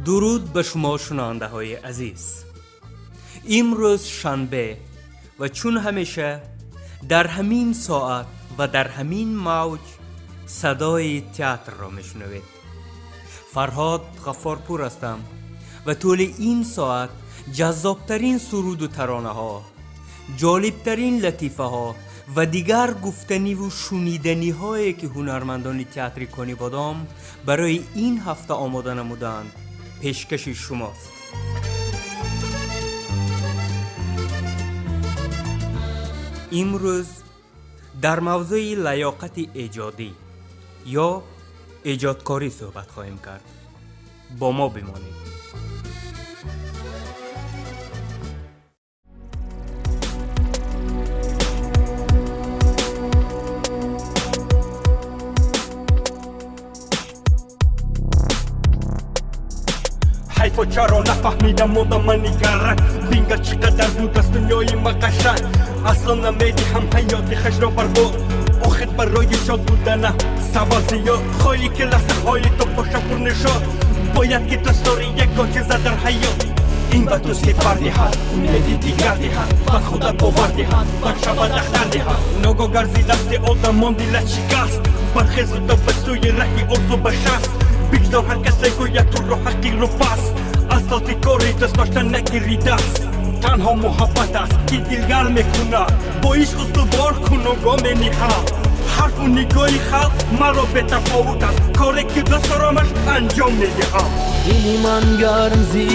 Дуруд ба шумо, шунавандаҳои азиз. Имрӯз шанбе ва чун ҳамеша дар ҳамин соат ва дар ҳамин мавҷ садои театрро мешунавед. Фарҳод Ғаффорпур ҳастам ва тӯли ин соат ҷаззобтарин суруду таронаҳо, ҷолибтарин латифаҳо ва дигар гуфтаниву шуниданиҳое, ки ҳунармандони театри Конибодом барои ин ҳафта омода намуданд, пешкаши шумост. Имрӯз дар мавзӯи лаёқати эҷодӣ ё эҷодкорӣ суҳбат хоҳем кард. Бо мо бимонед. Ҳайфо, чаро нафаҳмидам, мондам ман нигаран. Бингар, чӣ қадар будаст дунёи ма қашанг. Асло намедиҳам ҳаёти хешро барбод. Охир барои шод будана сабаб зиёд. Хоҳӣ, ки лаҳзаҳои ту боша пурнишод, бояд ки дӯст дорӣ ягон чиза дар ҳаёт. Ин ба ту сифар диҳад, умеди дигар диҳад, ба худат бовар диҳад, бар шабат ахтар диҳад. Ногоҳ гарзи дасти одамон дилат шикаст, бархезу то ба сӯи раҳи орзу ба шаст. Бигзор ҳар касе гӯяд туро ҳақиру паст, асоси кори дӯст дошта нагирӣ даст. Танҳо муҳаббат аст, ки дилгарм мекунад. Бо ишқ устувор куну гом мениҳам. Ҳарфу нигоҳи халқ маро бетафовут аст. Коре ки дӯст дорамаш анҷом медиҳам. Дили ман гарм зи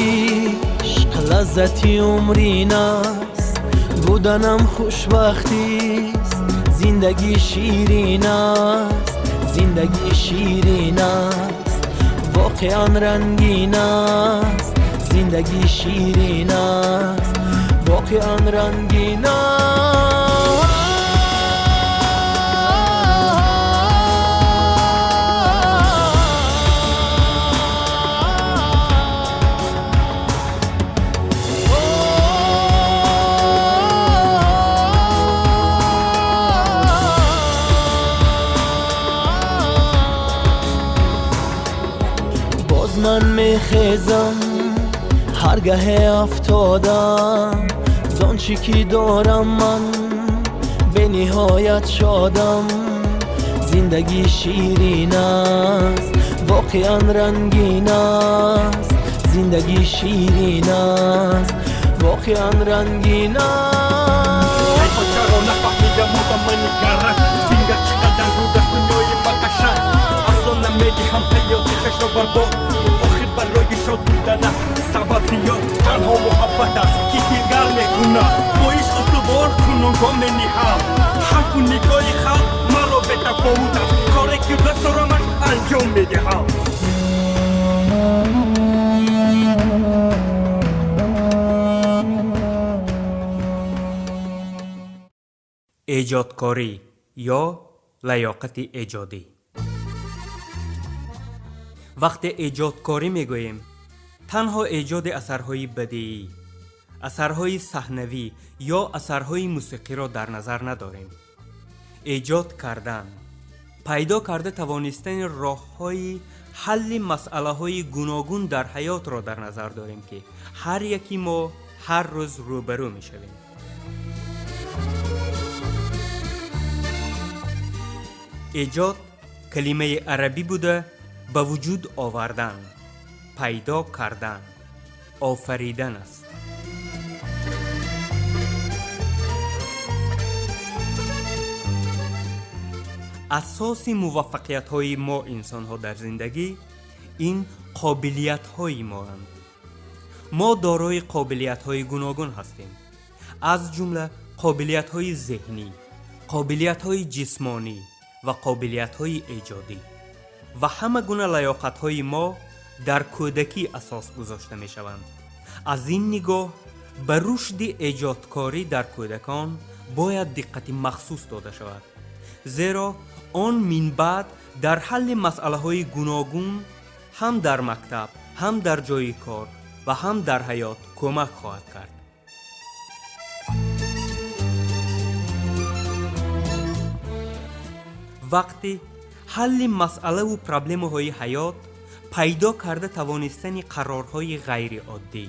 ишқ лаззати умрин аст. Буданам хушбахтист, зиндагӣ ширин аст, зиндагӣ ширин аст, воқеан рангин аст, зиндагӣ ширин аст, воқеан рангин аст. Боз ман мехезам, ҳар гаҳе афтодам. Зон чӣ ки дорам ман бениҳоят шодам. Зиндагӣ ширин аст, воқеан рангин аст, зиндагӣ ширин аст, воқеан рангин аст. Ҳайфо, чаро нафаҳмидам, мондам ман нигаран. Бингар, чӣ қадар будаст дунёи ма қашанг. Асло намедиҳам ҳаёти хешро барбод. Охир барои шод будана сабаб зиёд. Танҳо муҳаббат аст, ки дилгарм мекунад. Бо ишқ устувор куну гом мениҳам. Ҳарфу нигоҳи халқ маро бетафовут аст. Коре ки дӯст дорамаш анҷом медиҳам. Эҷодкорӣ ё лаёқати эҷодӣ. Вақте эҷодкорӣ мегӯем, танҳо эҷоди асарҳои бадиӣ, асарҳои саҳнавӣ ё асарҳои мусиқиро дар назар надорем. Эҷод кардан пайдо карда тавонистани роҳҳои ҳалли масъалаҳои гуногун дар ҳаётро дар назар дорем, ки ҳар яки мо ҳар рӯз рӯбарӯ мешавем. Эҷод калимаи арабӣ буда, ба вуҷуд овардан, пайдо кардан, офаридан аст. Асоси муваффақиятҳои мо инсонҳо дар зиндагӣ ин қобилиятҳои моанд. Мо дорои қобилиятҳои гуногун ҳастем, аз ҷумла қобилиятҳои зеҳнӣ, қобилиятҳои ҷисмонӣ ва қобилиятҳои эҷодӣ. Ва ҳама гуна лаёқатҳои мо дар кӯдакӣ асос гузошта мешаванд. Аз ин нигоҳ ба рушди эҷодкорӣ дар кӯдакон бояд диққати махсус дода шавад, зеро он минбаъд дар ҳалли масъалаҳои гуногун ҳам дар мактаб, ҳам дар ҷойи кор ва ҳам дар ҳаёт кӯмак хоҳад кард. Вақти ҳалли масъалаву проблемаҳои ҳаёт Пайдо карда тавонистани қарорҳои ғайриоддӣ,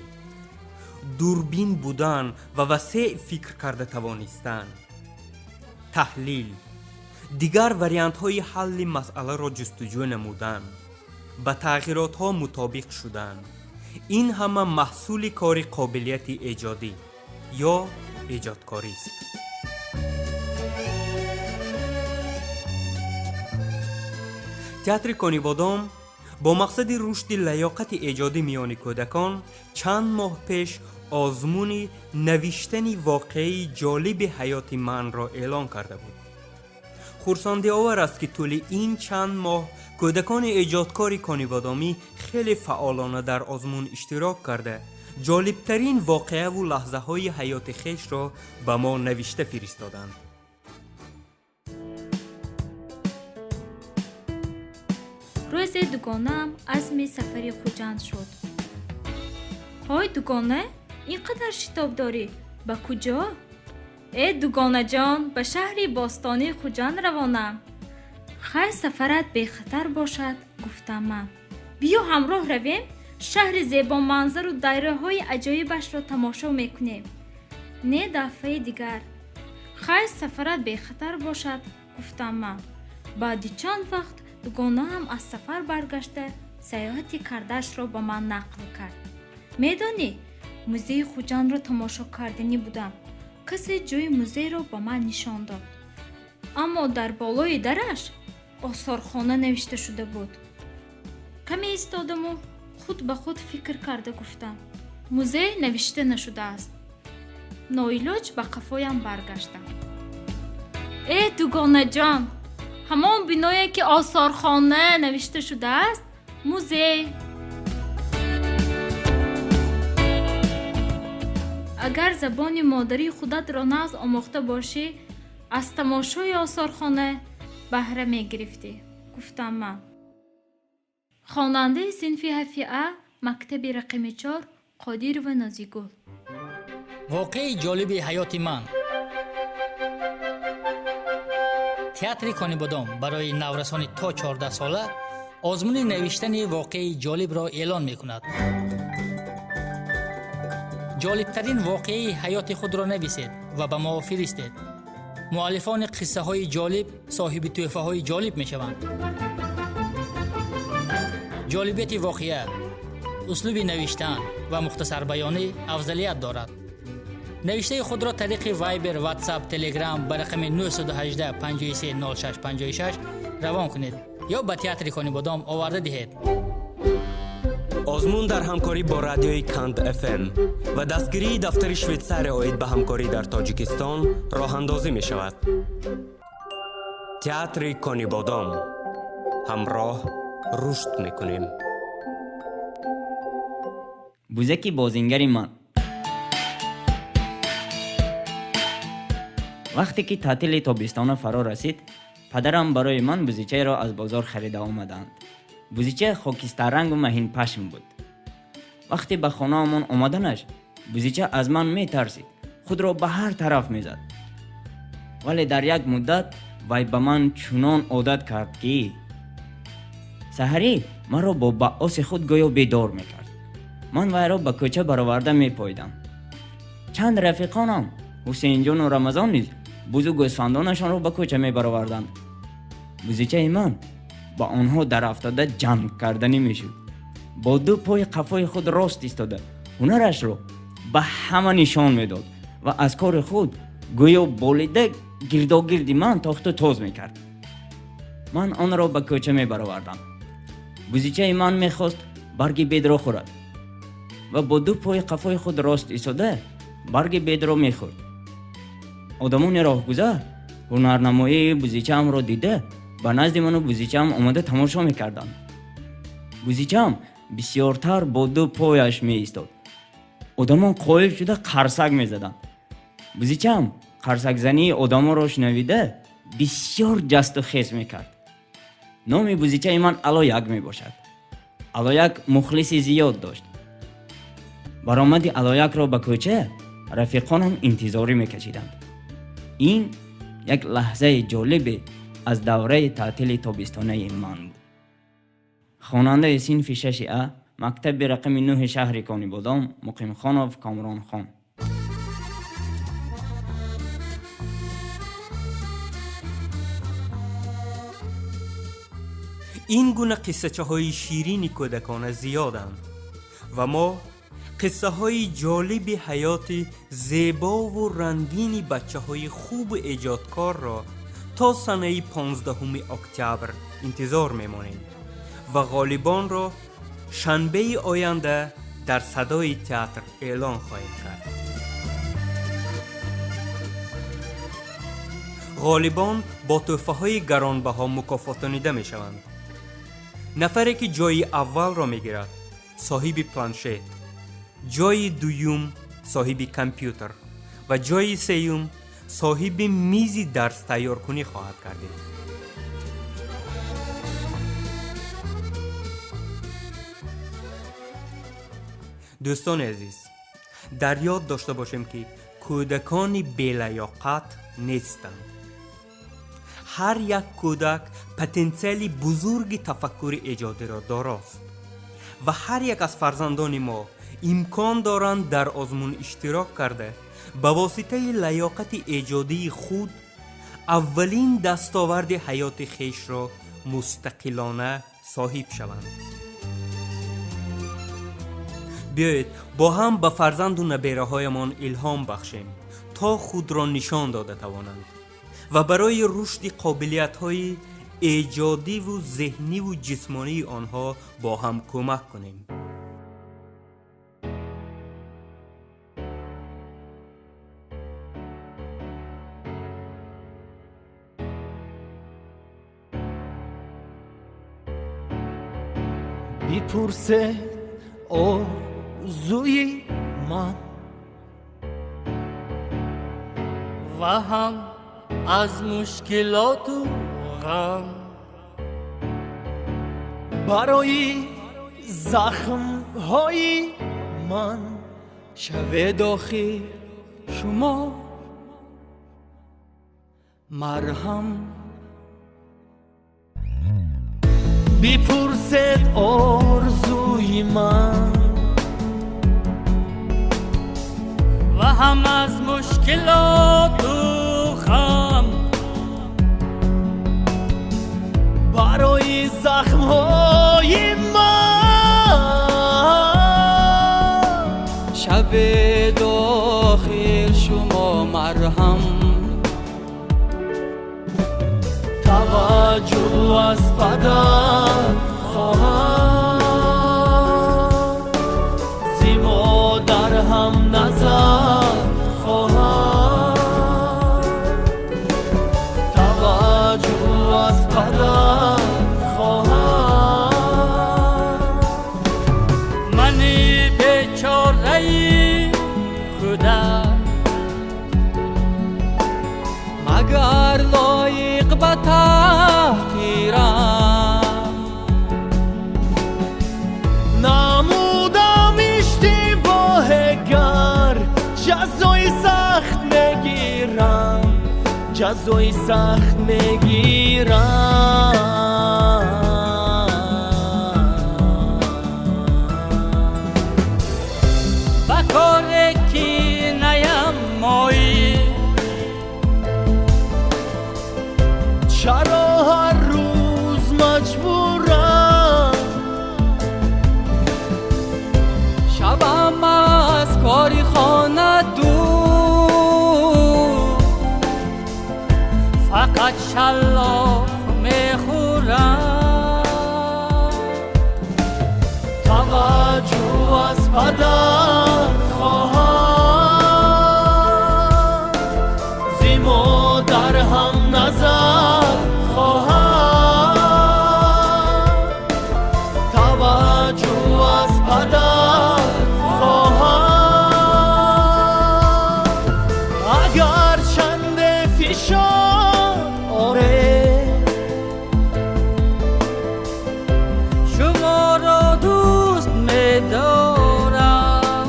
дурбин будан ва васеъ фикр карда тавонистан, таҳлил, дигар вариантҳои ҳалли масъаларо ҷустуҷӯ намудан, ба тағйиротҳо мутобиқ шудан. Ин ҳама маҳсули кори қобилияти эҷодӣ ё эҷодкорист. Театри Конибодом бо мақсади рушди лаёқати эҷодӣ миёни кӯдакон чанд моҳ пеш озмуни навиштани воқеаи ҷолиби ҳаёти манро эълон карда буд. Хурсандиовар аст, ки тӯли ин чанд моҳ кӯдакони эҷодкори конибодомӣ хеле фаъолона дар озмун иштирок карда, ҷолибтарин воқеаву лаҳзаҳои ҳаёти хешро ба мо навишта фиристоданд. Рӯзе дугонаам азми сафари Хуҷанд шуд. Ҳой, дугона, ин қадар шитоб дорӣ, ба куҷо? Э, дугонаҷон, ба шаҳри бостонии Хуҷанд равонам. Хай, сафарат бехатар бошад, гуфтам ман. Биё ҳамроҳ равем, шаҳри зебоманзару дайраҳои аҷоибашро тамошо мекунем. Не, дафъаи дигар. Хай, сафарат бехатар бошад, гуфтам ман. Баъди чанд вақт дугонаам аз сафар баргашта саёҳати кардаашро ба ман нақл кард. Медонӣ, музеи Хуҷандро тамошо карданӣ будам. Касе ҷои музейро ба ман нишон дод. Аммо дар болои дараш осорхона навишта шуда буд. Каме истодаму худ ба худ фикр карда гуфтам: музей навишта нашудааст. Ноилоҷ ба қафоям баргаштам. Э, дугонаҷон, ҳамон биное ки осорхона навишта шудааст, музей. Агар забони модарии худатро нағз омӯхта бошӣ, аз тамошои осорхона баҳра мегирифтӣ, гуфтам ман. Хонандаи синфи ҳафти А, мактаби рақами 4, Қодирова Нозигул. Воқеаи ҷолиби ҳаёти ман. Театри Конибодом барои наврасони то 14 сола озмуни навиштани воқеаи ҷолибро эълон мекунад. Ҷолибтарин воқеаи ҳаёти худро нависед ва ба мо фиристед. Муаллифони қиссаҳои ҷолиб соҳиби тӯҳфаҳои ҷолиб мешаванд. Ҷолибияти воқеа, услуби навиштан ва мухтасарбаёнӣ афзалият дорад. Навиштаи худро тариқи Viber, WhatsApp, Telegram ба рақами 918 53 06 56 равон кунед ё ба театри Конибодом оварда диҳед. Озмун дар ҳамкорӣ бо радиои Канд FM ва дастгирии дафтари Швейтсария оид ба ҳамкорӣ дар Тоҷикистон роҳандозӣ мешавад. Театри Конибодом. Ҳамроҳ рушд мекунем. Бузаки бозингари ман. Вақте ки таътили тобистона фаро расид, падарам барои ман бузичаеро аз бозор харида омаданд. Бузича хокистаррангу маҳинпашм буд. Вақте ба хонаамон омаданаш, бузича аз ман метарсид, худро ба ҳар тараф мезад. Вале дар як муддат вай ба ман чунон одат кард, ки саҳарӣ маро бо баъоси худ гӯё бедор мекард. Ман вайро ба кӯча бароварда мепоидам. Чанд рафиқонам Ҳусейнҷону Рамазон низ бузу гӯсфандонашонро ба кӯча мебароварданд. Бузичаи ман ба онҳо дарафтода ҷанг карданӣ мешуд. Бо ду пои қафои худ рост истода ҳунарашро ба ҳама нишон медод ва аз кори худ гӯё болида гирдогирди ман тохту тоз мекард. Ман онро ба кӯча мебаровардам. Бузичаи ман мехост барги бедро хӯрад ва бо ду пои қафои худ рост истода барги бедро мехӯрд. Одамони роҳгузар ҳунарнамоии бузичаамро дида ба назди ману бузичаам омада тамошо мекарданд. Бузичаам бисёртар бо ду пояш меистод. Одамон қоил шуда қарсак мезаданд. Бузичаам қарсакзании одамонро шунавида бисёр ҷасту хез мекард. Номи бузичаи ман Алояк мебошад. Алояк мухлиси зиёд дошт. Баромади Алоякро ба кӯча рафиқонам интизорӣ мекашиданд. Ин як лаҳзаи ҷолибе аз давраи таътили тобистонаи ман буд. Хонандаи синфи шаши А мактаби рақами нӯҳи шаҳри Конибодом Муқимхонов Комронхон. Ин гуна қиссачаҳои ширини кӯдакона зиёданд ва мо қиссаҳои ҷолиби ҳаёти зебову рангини бачаҳои хубу эҷодкорро то санаи 15 октябр интизор мемонем ва ғолибонро шанбеи оянда дар Садои театр эълон хоҳем кард. Ғолибон бо тӯҳфаҳои гаронбаҳо мукофотонида мешаванд. Нафаре ки ҷойи аввалро мегирад, соҳиби планшет, ҷойи дуюм соҳиби компютер ва ҷойи сеюм соҳиби мизи дарстайёркунӣ хоҳад гардид. Дӯстони азиз, дар ёд дошта бошем, ки кӯдакони белаёқат нестанд. Ҳар як кӯдак потенсиали бузурги тафаккури эҷодиро дорост ва ҳар як аз фарзандони мо имкон доранд дар озмун иштирок карда, ба воситаи лаёқати эҷодии худ аввалин дастоварди ҳаёти хешро мустақилона соҳиб шаванд. Биёед бо ҳам ба фарзанду набераҳоямон илҳом бахшем, то худро нишон дода тавонанд ва барои рушди қобилиятҳои эҷодиву зеҳниву ҷисмонии онҳо бо ҳам кӯмак кунем. Бипурсед орзуи ман ва ҳам аз мушкилоту ғам, барои захмҳои ман шавед охир шумо марҳам. Бипурсед орзуи ман ва ҳам аз мушкилоту ғам, барои захмҳои ман шавед охир шумо марҳам. Таваҷҷӯҳ аз падар хоҳам, зи модар ҳам назар хоҳам. Таваҷҷӯҳ аз падар хоҳам. Мани бечораи кӯдак магар лоиқ ба таҳқирам? Намудам иштибоҳе гар ҷазои сахт мегирам, ҷазои сахт мегирам. Ба коре ки наям моил, чаро ҳар рӯз маҷбурам шавам аз кори хона дур, фақат шаллоқ мехӯрам. Таваҷҷӯҳ аз падар хоҳам, зи модар ҳам назар хоҳам. Таваҷҷӯҳ аз падар хоҳам, агар чанде фишор оре шуморо дӯст медорам.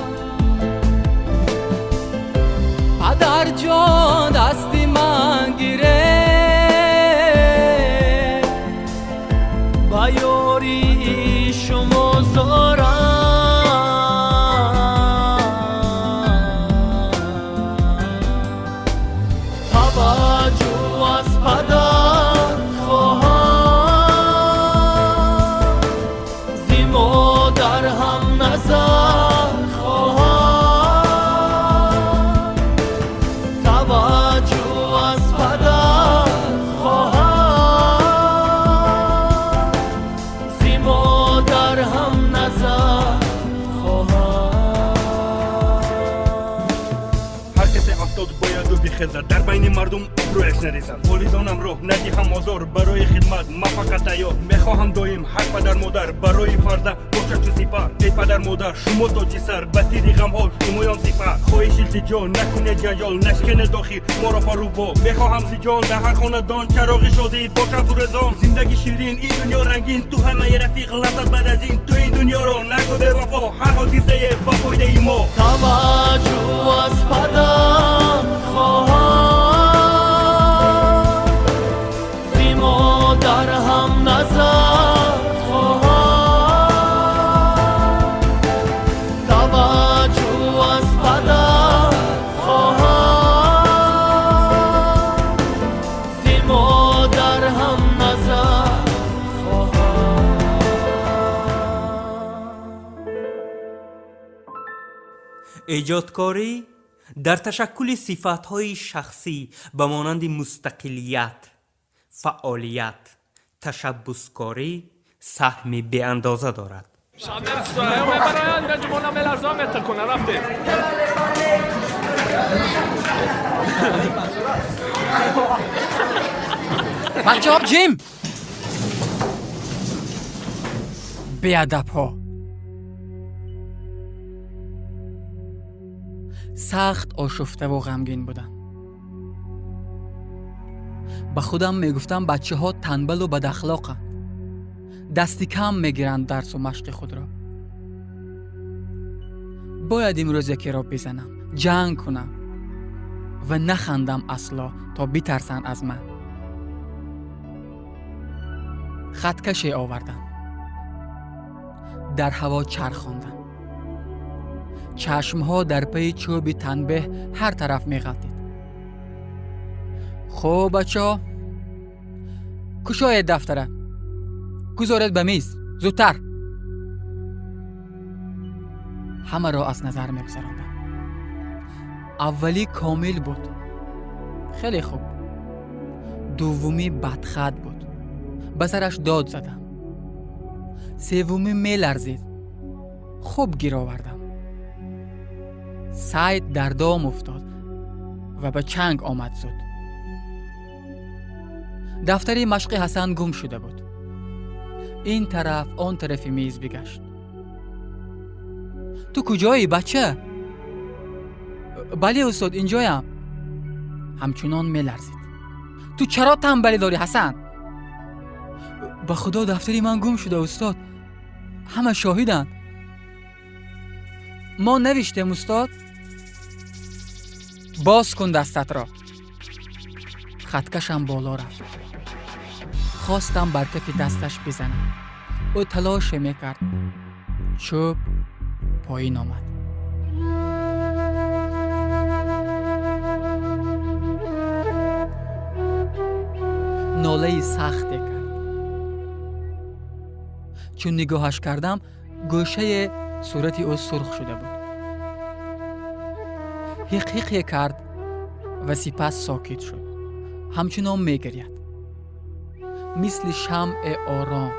Падарҷон, дасти ман гиред. Байни мардум обрӯяш нарезад. Волидонамро надиҳам озор, барои хидмат ман фақат тайёр. Мехоҳам доим ҳар падар модар барои фарзанд бошад чу сипар. Эй падар модар, шумо тоҷи сар, ба тири ғамҳо шумоён сипар. Хоҳиш, илтиҷо, накунед ҷанҷол, нашканед охир моро парубо. Мехоҳам зи ҷон дар ҳар хонадон чароғи шодӣ бошад фурӯзон. Зиндагӣ ширин, ин дунё рангин, ту ҳамаи рафиқ лаззат баъд аз ин. Ту ин дунёро нагӯ бевафо, ҳар ҳодисае ба фоидаи мо. Таваҷҷӯҳ аз падар хоҳам, зи модар ҳам назар хоҳам. Таваҷҷӯҳ аз падар хоҳам, зи модар ҳам назар хоҳам. Эҷодкорӣ дар ташаккули сифатҳои шахсӣ ба монанди мустақилият, фаъолият, ташаббускорӣ саҳми беандоза дорад. Бачаҳо, ҷим! Беадабҳо! Сахт ошуфтаву ғамгин будам. Ба худам мегуфтам, бачаҳо танбалу бадахлоқанд, дасти кам мегиранд дарсу машқи худро. Бояд имрӯз якеро бизанам, ҷанг кунам ва нахандам асло, то битарсанд аз ман. Хаткаше овардам, дар ҳаво чархондам. Чашмҳо дар пайи чӯби танбеҳ ҳар тараф меғалтид. Хуб, бачаҳо, кушоед дафтара, гузоред ба миз, зудтар. Ҳамаро аз назар мегузарондам. Аввалӣ комил буд, хеле хуб. Дуввумӣ бадхат буд, ба сараш дод задам. Севумӣ меларзид, хуб гир овардам. Сайд дар дом уфтод ва ба чанг омад зуд. Дафтари машқи Ҳасан гум шуда буд. Ин тараф, он тарафи миз бигашт. Ту куҷоӣ, бача? Бале, устод, инҷоям. Ҳамчунон меларзид. Ту чаро танбалӣ дорӣ, Ҳасан? Ба худо, дафтари ман гум шуда, устод, ҳама шоҳиданд. Мо навиштем, устод. Боз кун дастатро. Хаткашам боло рафт. Хостам бар кафи дасташ бизанам. Ӯ талоше мекард, чӯб поин омад. Нолаи сахте кард. Чун нигоҳаш кардам, гӯшаи сурати ӯ сурх шуда буд. Ҳиқҳиқе кард ва сипас сокит шуд. Ҳамчунон мегиряд, мисли шамъи ором,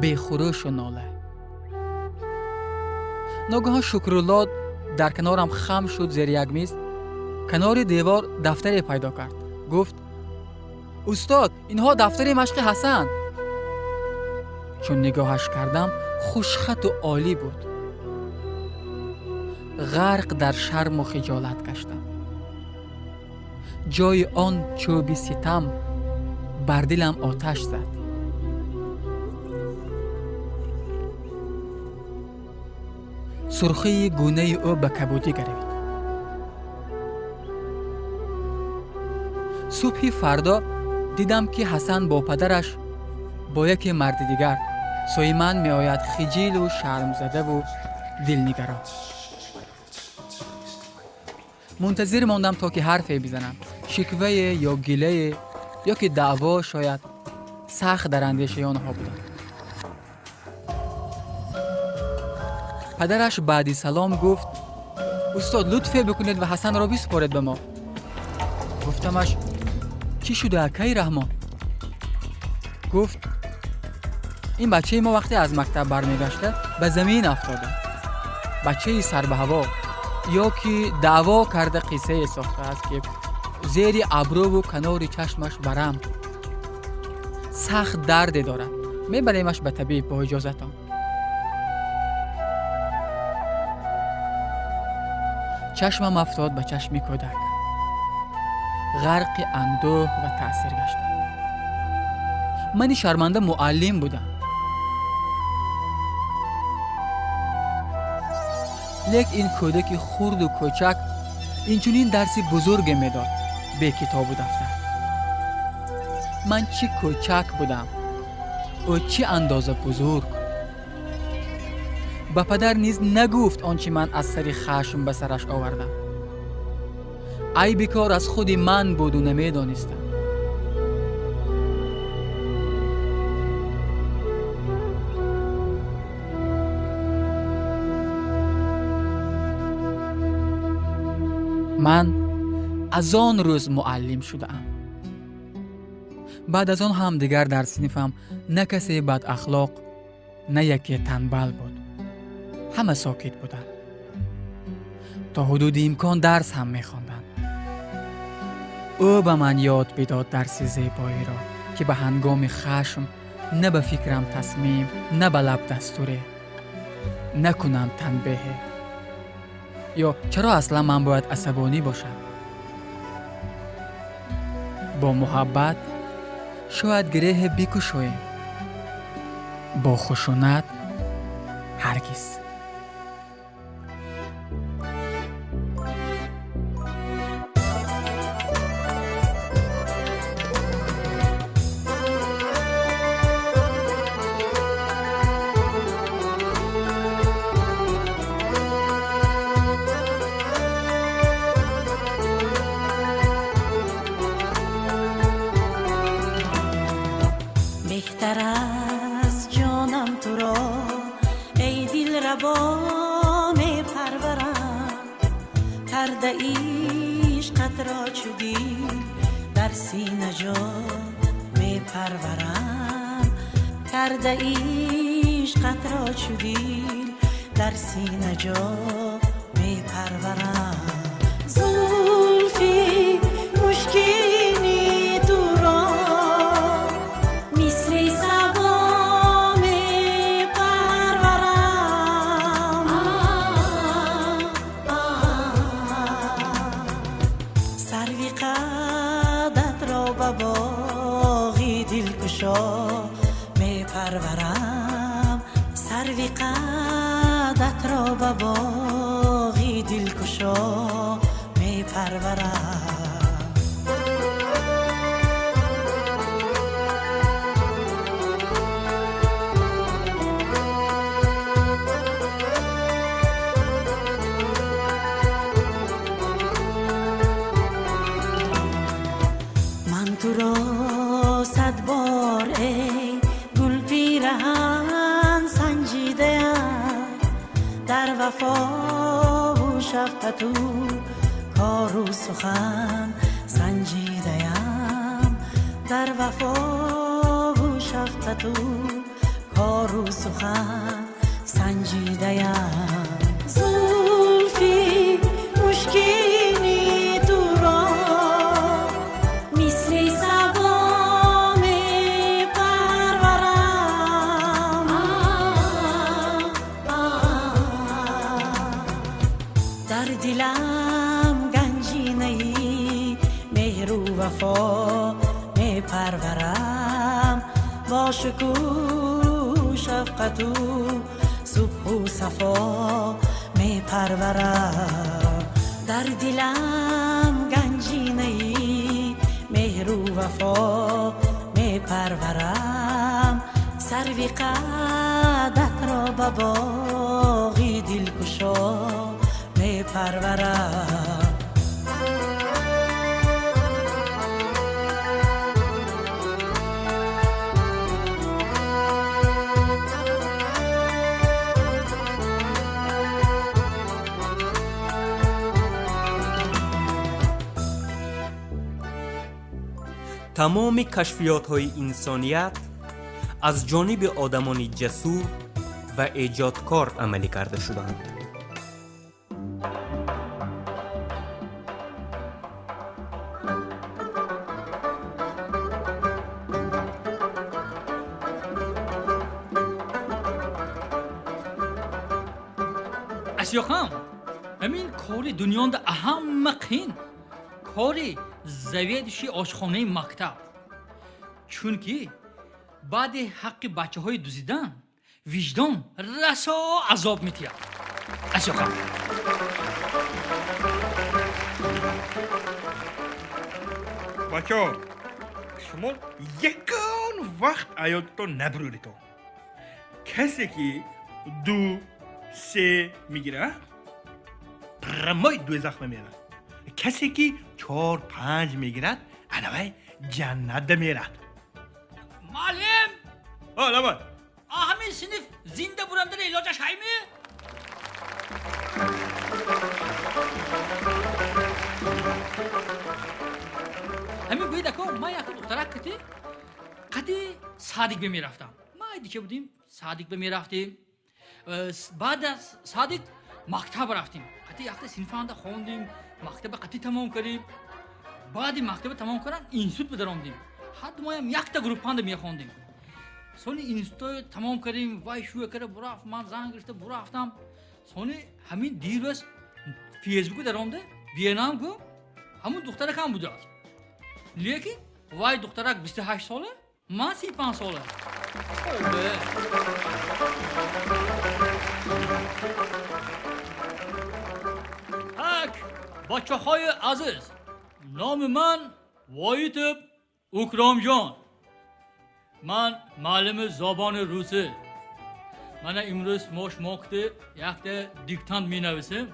бехурӯшу нола. Ногаҳон Шукрулло дар канорам хам шуд зери як миз. Канори девор дафтаре пайдо кард. Гуфт: устод, инҳо дафтари машқи Ҳасан. Чун нигоҳаш кардам, хушхату олӣ буд. Ғарқ дар шарму хиҷолат гаштам. Ҷои он чӯби ситам бар дилам оташ зад. Сурхии гунаи ӯ ба кабудӣ гаравид. Субҳи фардо дидам, ки Ҳасан бо падараш, бо яке марди дигар сӯи ман меояд, хиҷилу шармзадаву дилнигарон. Мунтазир мондам, то ки ҳарфе бизанам, шиквае ё гилае ё ки даъво. Шояд сахт дар андешаи онҳо будам. Падараш баъди салом гуфт: устод, лутфе бикунед ва Ҳасанро бисупоред ба мо. Гуфтамаш: чӣ шуда, акаи Раҳмон? Гуфт: ин бачаи мо вақте аз мактаб бармегашта ба замин афтода, бачаи сарбаҳаво, ё ки даъво карда қиссае сохтааст, ки Зери абрӯву канори чашмаш варам. Сахт дарде дорад. Мебаремаш ба табиб бо иҷозатон. Чашмам афтод ба чашми кӯдак. Ғарқи андӯҳ ва таъсир гаштам. Мани шарманда муаллим будам. Лек ин кӯдаки хурду кӯчак инчунин дарси бузурге медод бе китобу дафтар. Ман чӣ кӯчак будам, ӯ чӣ андоза бузург. Ба падар низ нагуфт он чӣ ман аз сари хашм ба сараш овардам. Айби кор аз худи ман буду намедонистам. Ман аз он рӯз муаллим шудаам. Баъд аз он ҳам дигар дар синфам на касе бадахлоқ, на яке танбал буд. Ҳама сокит буданд. То ҳудуди имкон дарс ҳам мехонданд. Ӯ ба ман ёд бидод дарси зебоиро, ки ба ҳангоми хашм на ба фикрам тасмим, на ба лаб дастуре, накунам танбеҳе. Ё чаро аслан ман бояд асабонӣ бошам? Бо муҳаббат шояд гиреҳе бикушоем, бо хушунат ҳаргиз. بهتر از جانم تو را ای دل ربا می پرورم، کرده عشقت را چو دل در سینه جا می پرورم، کرده عشقت را چو دل در سینه جا می پرورم. زلفی مشکینی تو را مثل صبا می پرورم، سروی قدت را به باغ دلکشا می پرورم، سروی قدت را به باغ دلکشا می پرورم. من تو را صد بار ای گل پیرهن سنجیده‌ام، در وفا و شفقت و کار و سخن سنجیده‌ام، در وفا و شفقت و کار و سخن سنجیده‌ام. زلفی مشکینی تو را مثل صبا می پرورم، در دلم گنجینه مهر و وفا می پرورم، با شکوه شفقت و صبح و صفا می پرورم، در دلم گنجینه مهر و وفا می پرورم، سروی قدت را به باغ دلکشا می پرورم. Тамоми кашфиётҳои инсоният аз ҷониби одамони ҷасур ва эҷодкор амалӣ карда шуданд. Асёқам, ҳамин кори дунёнда аҳамма қин кори заведующий ошхонаи мактаб, чунки баъди ҳаққи бачаҳои дузидан виҷдон расо азоб метиҳад. Асёқам. Бачаҳо, шумо ягон вақт аёдатон набурӯдитон. Касе ки ду се мегирад, прямой дӯзах мемерад. Касе ки чор панҷ мегирад, анавай ҷаннатда мерад. Муаллим! Лабай. Ҳамин синф зинда бурамдана илоҷаш ҳайми? Ҳамин гӯед, ако, ман якта духтарак қати садик бемерафтам. Ма дича будем, садик бемерафтем. Баъд аз садик мактаб рафтем. Қати якта синфанда хондем, мактаба қати тамом кардем. Баъди мактаба тамом кардан институт бидаромдем. Ҳадду моям якта группанда мехондем. Сони институтро тамом кардем, вай шӯя карда бурафт, ман занг гирифта бурафтам. Сони ҳамин дирӯз фейсбуку даромда, бенам гу ҳамун духтаракам будааст. Лекин вай духтарак 28 сола, ман 35 сола. Тавба! Так, бачаҳои азиз, номи ман Воитов Укромҷон. Ман муаллими забони русӣ. Мана имрӯз мо шумо кути якта диктант менависем.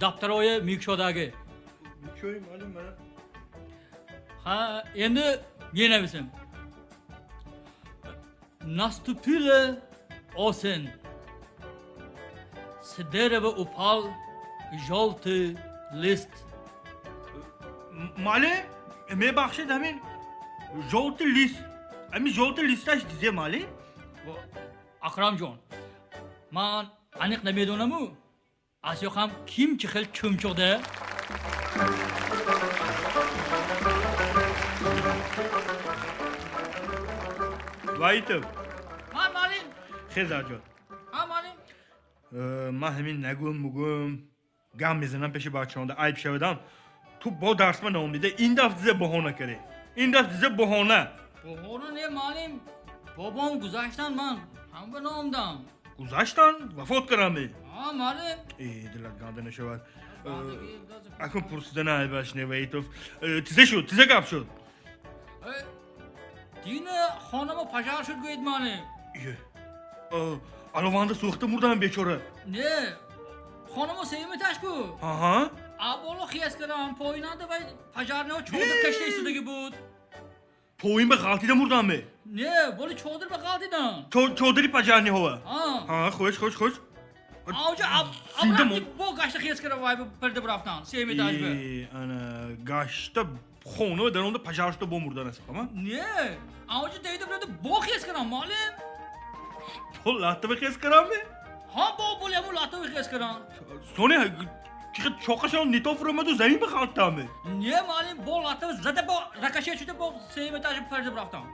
Дафтарои микшодагӣ. Микшои, муаллим, мана. Ҳа, энди менависем. Наступила осень. С дерева упал желтый лист. Муаллим, мебахшед, ҳамин желтый лист. Ҳамин желтый листаш дизе, муаллим? Акрамҷон, ман аниқ намедонаму, асёқам ким чӣ хел чумчуқда? Воитов. Ҳа, муаллим. Хезарҷон. Ҳа, муаллим. Ман ҳамин нагӯм мугӯм гам мезанам пеши бачаонда, айб шавадам. Ту бо дарсма наомида, ин даф дизе баҳона кардӣ. Ин даф дизе баҳона. Баҳона не, муаллим. Бобом гузаштан, ман ҳам ба номдам. Гузаштан? Вафот кардам? Ҳа, муаллим. Э, дилат ганда нашавад. Акун пурсида айбаш не, Воитов. Тизе шуд, тизе гап шуд. Дина хонамо пожар шуд, гӯед, муаллим. Алованда сӯхта мурдам бечора. Не, хонамо сеюми ташку. Аҳа. Аболо хиес кардам, поинанда вай пожарниҳо чодир кашида истодагӣ буд. Поин ба ғалтида мурдам ме? Не, боли чодир ба ғалтидан. Чодири пожарниҳова? Ҳа. Ҳа, хуш, хуш, хуш. Авҷа аб бо гашта хиес карда вай парда бурафтан, сеюми этаж ба. Ана гашта хона даронда пожар шуда бо мурдан аст, ҳама? Не, авҷа давида бурда бо хиес кардам, муаллим. Бо латтава хиес кардам ме? Ҳа, бо боли ҳамун латтава хиес кардам. Сони чоқашон нито фуромаду замин ба ғалтам ме? Не, муаллим, бо латтава зада бо ракашия шуда бо сеюм этаж парда бурафтам.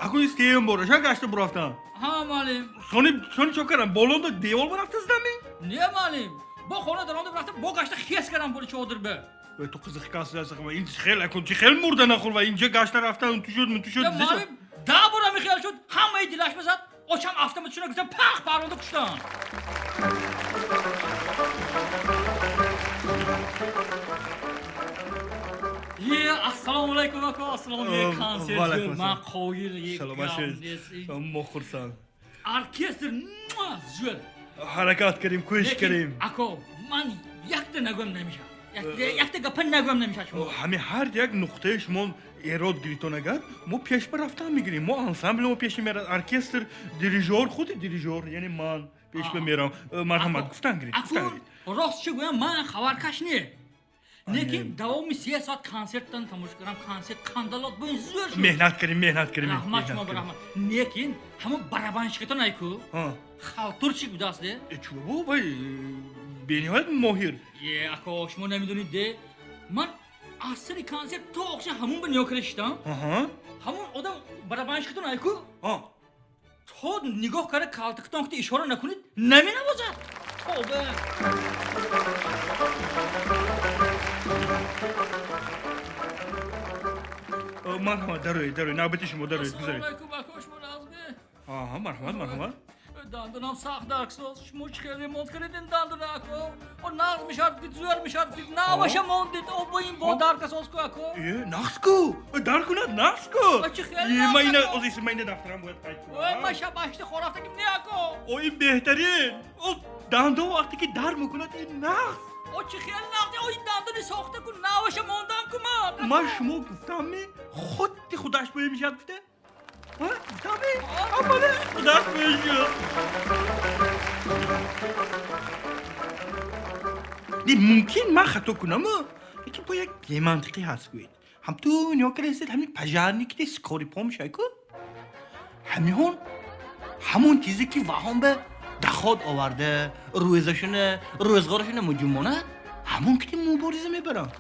Акун сеюм бораша гашта бурафтам. Ҳа, муаллим. Сони чо кардам? Болонда девор бурафта задам ме? Не, муаллим, бо хона даронда бурафтам, бо гашта хиес кардам боли чодир ба. Ту қизиқ касида, ин хел акун чи хел мурда нахӯр ва инҷа гашта рафтан, ту шуд, ту шуд. Муаллим, да бора михел шуд, ҳамаи дилаш бизад, очам автоматшуна гирифтам, пах паронда куштан. Е, ассалому алайкум, ако, ассалому алайкум, консерт. Ман қоил е. Саломат шавед. Мо хурсанд. Оркестр зӯр. Ҳаракат кардем, кӯшиш кардем. Ако, ман якта нагӯям намешавад. Якта гапа нагӯям намешавад шумо. Ҳамин ҳар як нуқтаи шумо эрод гирифтон агар, мо пеш ба рафтан мегирем. Мо ансамбли мо пеш мерад, оркестр, дирижёр, худи дирижёр, яъне ман пеш ба мерам. Марҳамат, гуфтан гиред, гуфтан гиред. Рост чӣ гӯям, ман хабаркаш не. Лекин давоми 3 соат консерттан тамошо кардам, консерт қандалот бо ин зӯр шуд. Меҳнат кардем, меҳнат кардем. Раҳмат шумо, раҳмат. Лекин ҳамон барабанщикатон айку, халтурчик будааст де. Чӯ бо, вай бениҳоят моҳир. Е, ако, шумо намедонед де, ман аз сари консерт то охша ҳамон ба нигоҳ карда шиштам. Ҳамон одам барабанщикатон айку, то нигоҳ карда калтиктон кути ишора накунед, наменавозад. Хобе. Марҳамат, дароед, дароед, навбати шумо, дароед, гузаред. Ассалому алайкум, ака, шумо нағзме? Аҳа, марҳамат, марҳамат. Дандонам сахт дарксоз. Шумо чӣ хел ремонт кардед дандона, ака? О, нағз мешавад, дид, зӯр мешавад, дид, наваша мондед. О, бо ин бо даркасоз ку, ака. Э, нағз ку? Дар кунад, нағз ку? А чӣ хел Е, нағз, ман ина, ака? оз ис, ман ина дафтарам бояд қайд кунам. Ой, ман шаб ҳашти хор рафтагим не, ака. О, ин беҳтарин. О, дандон вақте ки дар мекунад, ин нағз. О, чӣ хел нағз? О, ин дандони сохта ку, наваша мондам ку ман. Ман шумо гуфтам, ми худи худаш бо мешавад гуфта? Ҳа, гуфтам, ми? Амале, худаш мешавад. Не, мумкин ман хато кунам, лекин бо як бемантиқӣ ҳаст гӯед. Ҳам ту нигоҳ кардастед, ҳамин пожарник ки скорый помощь ку? Ҳамиҳон ҳамон чизе ки ваҳон ба даход оварда, рӯзашуна, рӯзғорашуна муҷумонад, ҳамон ки мубориза мебаранд.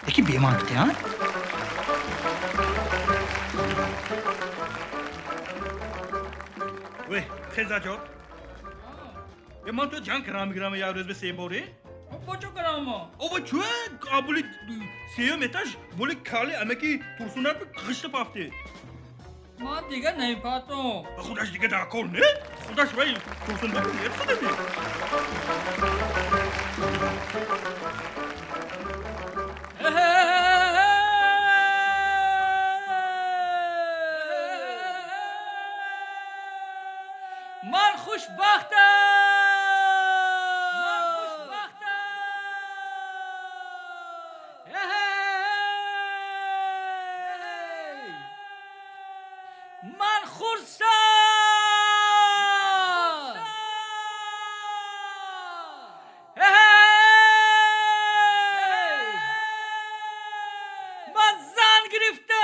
Лекин бемантиқӣ, ҳа? Вей, хезаҷон. Е, ман ту ҷанг кардам мегирам як рӯз ба се боре? Бо чӣ кардам? Ова чӯ, абули сеюм этаж, боли кали амаки турсунат ғишта пафти. Ман дига намепатам. Худаш дига дар кор не? Худаш вай турсунат нерсидами? Ман хушбахтам! Ман хушбахтам! Эй! Ман хурсанд! Эй! Ман зан гирифтам!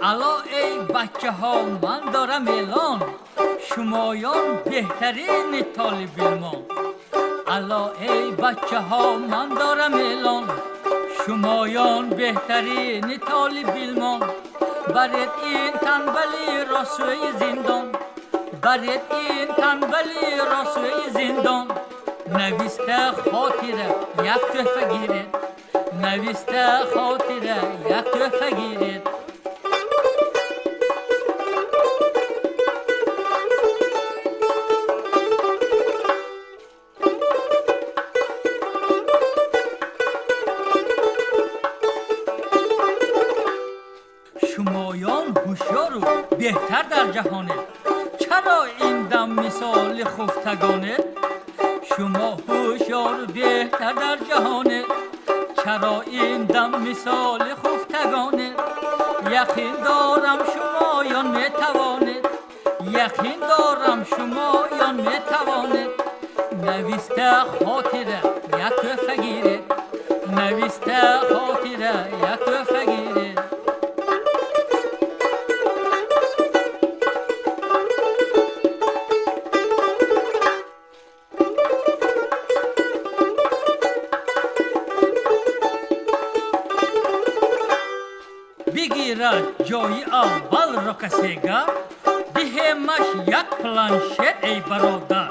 Ало, эй бачаҳо, ман дорам эълон, шумоён беҳтарини толибилмон. Ало, эй бачаҳо, ман дорам эълон, шумоён беҳтарини толибилмон. Баред ин танбалиро сӯи зиндон, баред ин танбалиро сӯи зиндон. Нависта хотира як тӯҳфа гиред, нависта хотира як тӯҳфа гиред. Шумоён ҳушёру беҳтар дар ҷаҳонед, чаро ин дам мисоли хуфтагонед? Шумо ҳушёру беҳтар дар ҷаҳонед, чаро ин дам мисоли хуфтагонед? Яқин дорам шумоён метавонед, яқин дорам шумоён метавонед. Нависта хотира як тӯҳфа гиред, нависта хотира як тӯҳфа гиред. Бигирад ҷои аввалро касегар, диҳемаш як планшет, эй бародар.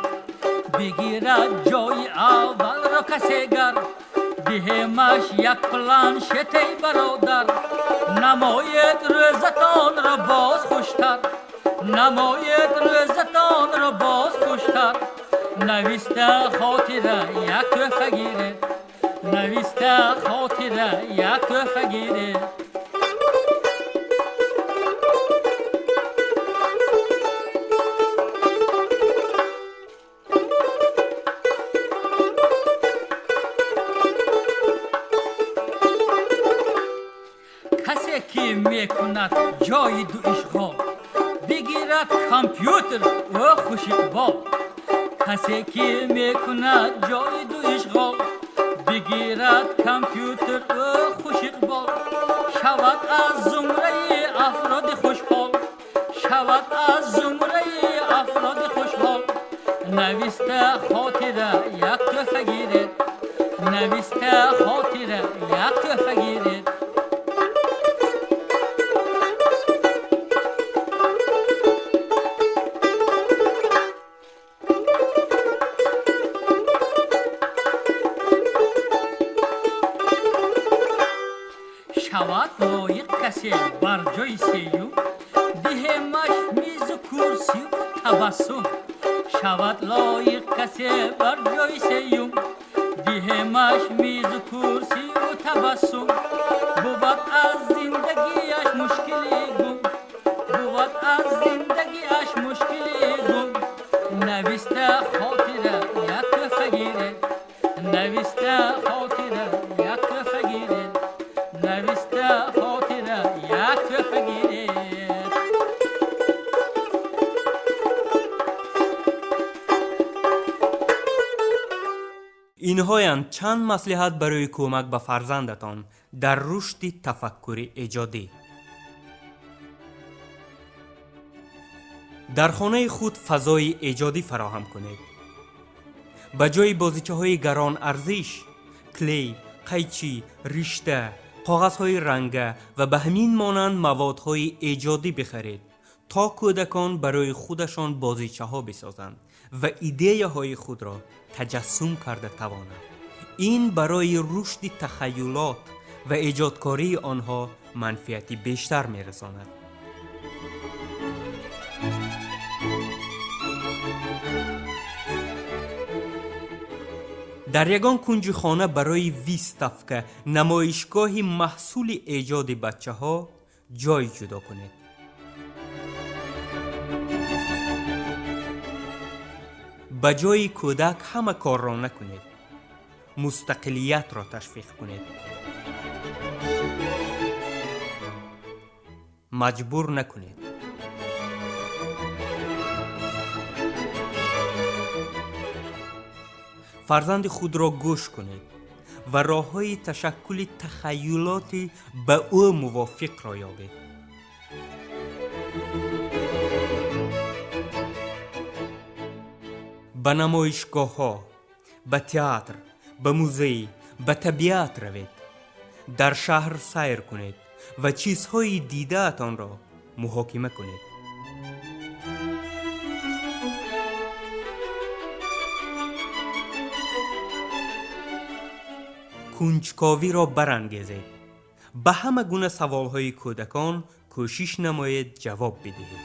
Бигирад ҷои аввалро касегар, диҳемаш як планшет, эй бародар. Намоед рӯзатонро боз хуштар, намоед рӯзатонро боз хуштар. Нависта хотира як тӯҳфа гиред, нависта хотира як тӯҳфа гиред. Касе Ки мекунад ҷои ду ишғол, бигирад компютер, ӯ хушиқбол. Касе ки мекунад ҷои ду ишғол, бигирад компютер, ӯ хушиқбол. Шавад аз зумраи афроди хушҳол, шавад аз зумраи афроди хушҳол. Нависта хотира, як тӯҳфа гиред. Нависта хотира, як тӯҳфа гиред. Шавад лоиқ касе бар ҷои сеюм, диҳемаш мизу курсиву табассум. Шавад лоиқ касе бар ҷои сеюм, диҳемаш мизу курсиву табассум. Бувад аз зиндагиаш мушкиле гум, бувад аз зиндагиаш мушкиле гум. Нависта хотира, як тӯҳфа гиред. Нависта хотира, як тӯҳфа гиред. Нависта хотира, як тӯҳфа гиред. Инҳоянд чанд маслиҳат барои кӯмак ба фарзандатон дар рушди тафаккури эҷодӣ. Дар хонаи худ фазои эҷодӣ фароҳам кунед. Ба ҷои бозичаҳои гарон арзиш, клей, қайчӣ, ришта, коғазҳои ранга ва ба ҳамин монанд маводҳои эҷодӣ бихаред, то кӯдакон барои худашон бозичаҳо бисозанд ва идеяҳои худро таҷассум карда тавонанд. Ин барои рушди тахайюлот ва эҷодкории онҳо манфиати бештар мерасонад. Дар ягон кунҷи хона барои выставка, намоишгоҳи маҳсули эҷоди бачаҳо ҷой ҷудо кунед. Ба ҷои кӯдак ҳама корро накунед. Мустақилиятро ташвиқ кунед. Маҷбур накунед. Фарзанди худро гӯш кунед ва роҳҳои ташаккули тахайюлоти ба ӯ мувофиқро ёбед. Ба намоишгоҳҳо, ба театр, ба музей, ба табиат равед. Дар шаҳр сайр кунед ва чизҳои дидаатонро муҳокима кунед. Кунҷковиро барангезед. Ба ҳама гуна саволҳои кӯдакон кӯшиш намоед ҷавоб бидиҳед.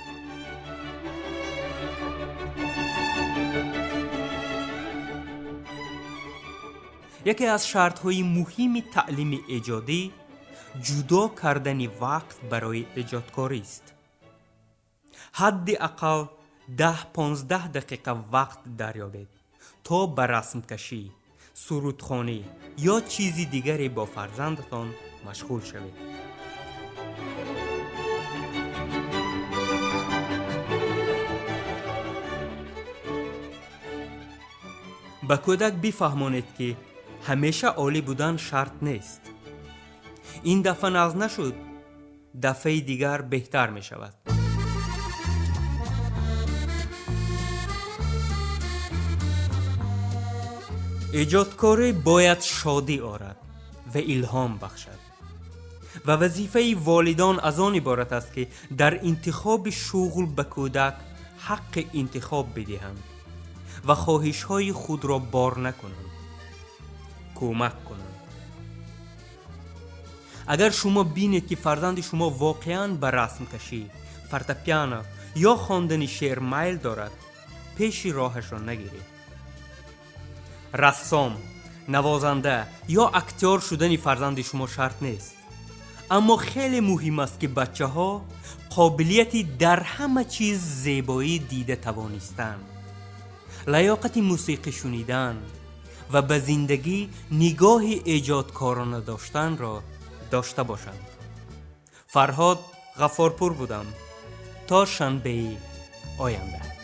Яке аз шартҳои муҳими таълими эҷодӣ ҷудо кардани вақт барои эҷодкорист. Ҳадди ақал 10-15 дақиқа вақт дарёбед, то ба расмкашӣ, сурудхонӣ ё чизи дигаре бо фарзандатон машғул шавед. Ба кӯдак бифаҳмонед, ки ҳамеша олӣ будан шарт нест. Ин дафъа нағз нашуд, дафъаи дигар беҳтар мешавад. Эҷодкорӣ бояд шодӣ орад ва илҳом бахшад ва вазифаи волидон аз он иборат аст, ки дар интихоби шуғл ба кӯдак ҳаққи интихоб бидиҳанд ва хоҳишҳои худро бор накунанд, кӯмак кунанд. Агар шумо бинед, ки фарзанди шумо воқеан ба расмкашӣ, фортепиано ё хондани шеър майл дорад, пеши роҳашро нагиред. Рассом, навозанда ё актёр шудани фарзанди шумо шарт нест, аммо хеле муҳим аст, ки бачаҳо қобилияти дар ҳама чиз зебоӣ дида тавонистан, лаёқати мусиқӣ шунидан ва ба зиндагӣ нигоҳи эҷодкорона доштанро дошта бошанд. Фарҳод Ғаффорпур будам. То шанбеи оянда.